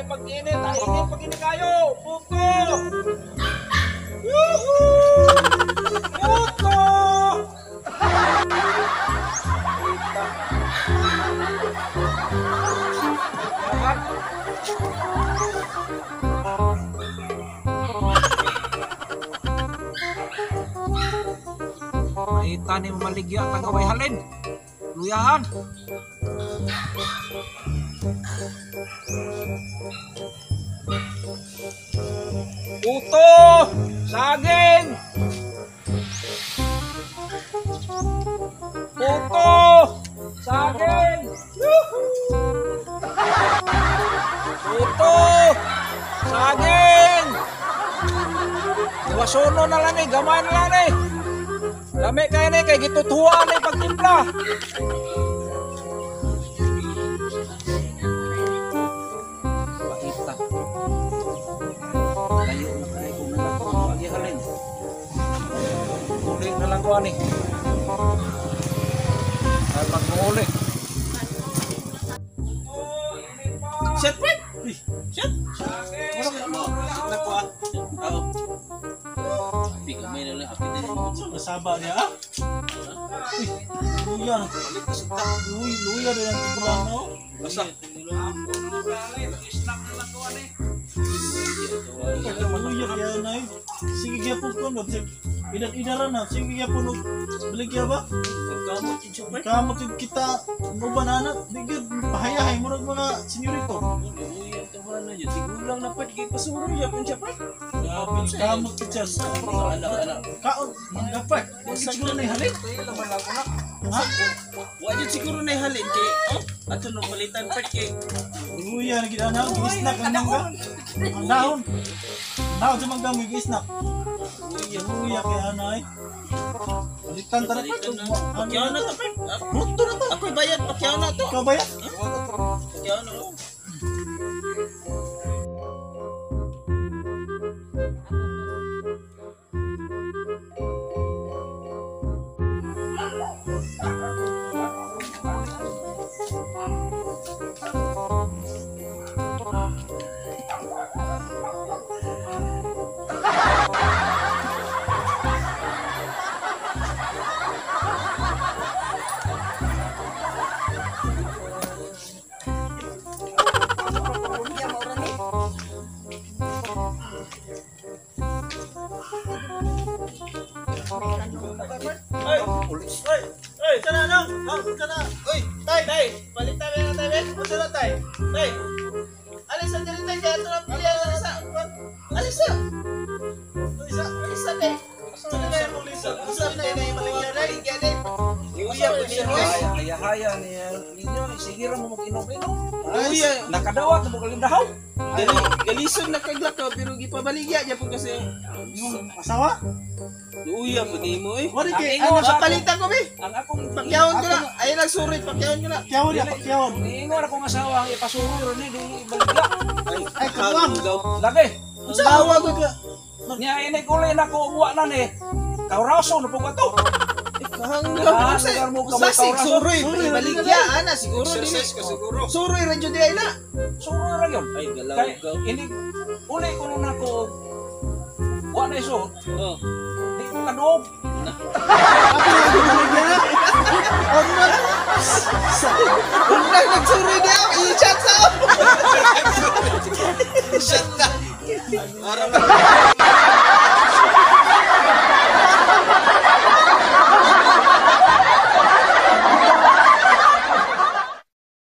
pag-init, ay init pag init kayo. Puto! Woohoo! Puto! Kita. Mahita ni maligya tagaway halin. Luyahan. Puto! Saging! Puto! Saging! Woohoo! Puto! Saging! Iwasono na lang eh, gamay na lang eh. Lami kayo ni, kay gitutuwa ni pagtimpla. Pakita. Layo na kayo kung nalako. Agi halin. Uli na lang ko ani. Ay pag-uli. Shit, friend! Shit! Wala ko ah. Oo. Happy kamay na lang. Happy din. Masaba niya ah. Uy, luya. Uy, luya din ang tigulang no. Basta. Luya kaya na eh. Sige gyapon ko no. Idan-idara na. Sige gyapon og baligya ba? Kamot yun siya, friend. Kamot yun kita uban anak. Di gyud pahayahay murag mga senyorito. Luya ka ba na yun? Tigulang na pwede. Kaya pasuro yapon siya, friend. Grabe, kamot ka siya. Ala, ala. Kaon, mangga pa. Wag siguro na halin. Ha? Wa yun siguro na halin kay oh, ato nung palitan part kay Luya na gid ana, gi-snack ang mangga. Ang dahon. Dahon sa mangga mo gi-snack. luya. Luya kay ana eh. Palitan ta na pa. Palitan na. Pakyaw na to, friend. Bruto na to. Ako'y bayad, pakyaw na to. Ikaw ba yan? Pakyaw na oh. Ay, ay, ay, sana na. Ah, sana. Uy, Tay, tay, palitan na tay, ben. Unsa na tay? Tay. Alis sa diri tay, kaya ato na pili alis sa. Alis sa. Lisa, Alis sa tay. Unsa na yung Lisa? Unsa na yung baligya day? Baligya day. Luya po niya. Haya-haya niya ninyo, sige ra mo mag-inom-inom. Luya. Nakadawat mo kalindahaw. Gali, galison na kaglakaw pero gipabaligya niya po kasi Yung asawa? luya po nimo eh. Wari kay Ang ano ingon sa Palitan ko be. Ang akong Pakyawon ko na. Ayun ang surit, pakyawon ko na. Pakyawon ya, pakyawon. Niingon akong asawa ang ipasuro ro ni di ibaligya. Ay, katuwang. Lagi. Unsa awa ko ka? Nya ini kulay na ko uwa na ni. Kauraso na po ka to. Kahanggaw Ah, ko sa lugar mo ka sa may kauraso. suroy, Suroy, baligya ana siguro dili. siguro. Suroy ra jud ay na. Suro ra yun. Ay galaw Kay ini uli ko na ko wa na iso. Oh. Di ko kaduog. Ako na yung baligya. Una nagsuroy di ako.